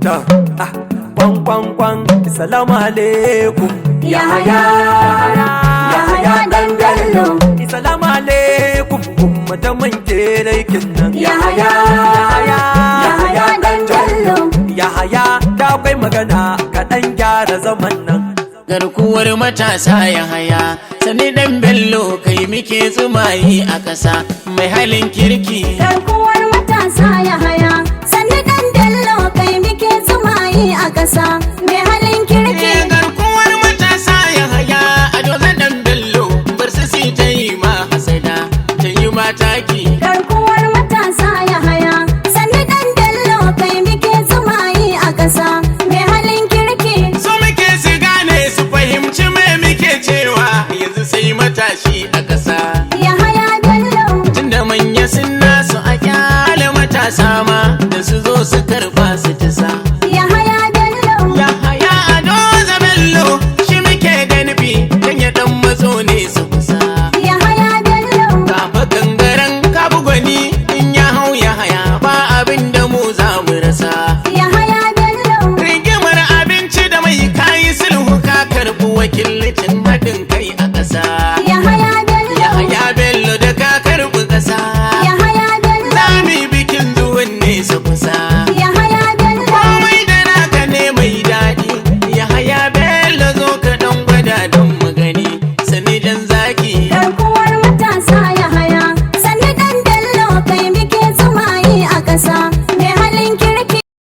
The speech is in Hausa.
Ta, ah, kwan kwan kwan, salamu alaikum. Yahaya, Yahaya dan Bello. Salamu alaikum, kuma ta man kerai kinnan. Yahaya, Yahaya dan Bello. Yahaya, da akwai magana kaɗan, gyara zaman nan. Garkuwar matasa ya haya, sani dan Bello, kai muke tsumayi a ƙasa, mai halin kirki. Garkuwar matasa ya haya, sannu dan Bello, kai muke tsumayi a ƙasa, mai halin